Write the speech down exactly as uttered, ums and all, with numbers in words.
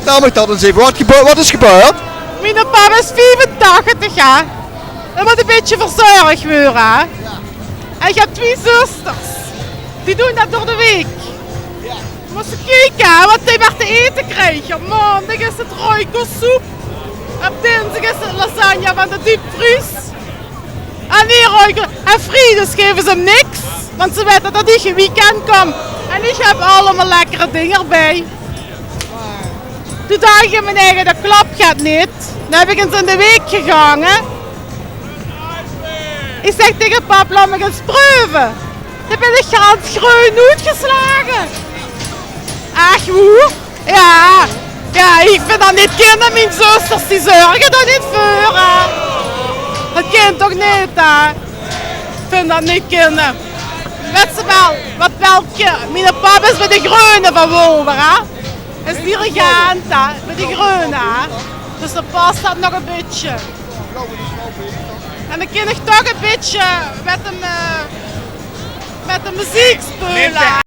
Vertèl mich dat ins effe. Wat gebäört, wat is gebäörd? Miene pap is viefentachtig, hè. Dae mót e bietje verzörg waere, hè. En ich höb twieë zusters. Die doon dat door de waek. Mós se kieke, hè, wat dae mer te ete krieg. Op maondig is 't roeikoolsoep. Op dinsdig is 't lasagne van de diepvries. En hie roeikool. En vriedigs gaeve ze 'm niks, want ze weite dat ich in weekend kóm. En ich höb allemaol lekkere dinger bie. Toen dach ich in mien eige, dat klop get neet. Dan höb ich ins in de waek gegange. Ich zèk taenge pap: "Laot mich ins preuve." Dan bön ich gans greun oetgeslage. Ech woer? Jao. Jao, ich vinj dat neet kinne, mien zusters, die zörge dao neet veur, hè. Dat kint toch neet, hè. Ich vinj dat neet kinne. Wèts se waal, wat waal ki-, miene pap is bie de Greune van Wolder, hè. Is dirigent, hè, bie de Greune, hè. Dus dan pas dat nog e bietje. En dan kin ich toch e bietje mit 'm, eh, mit de meziek speule.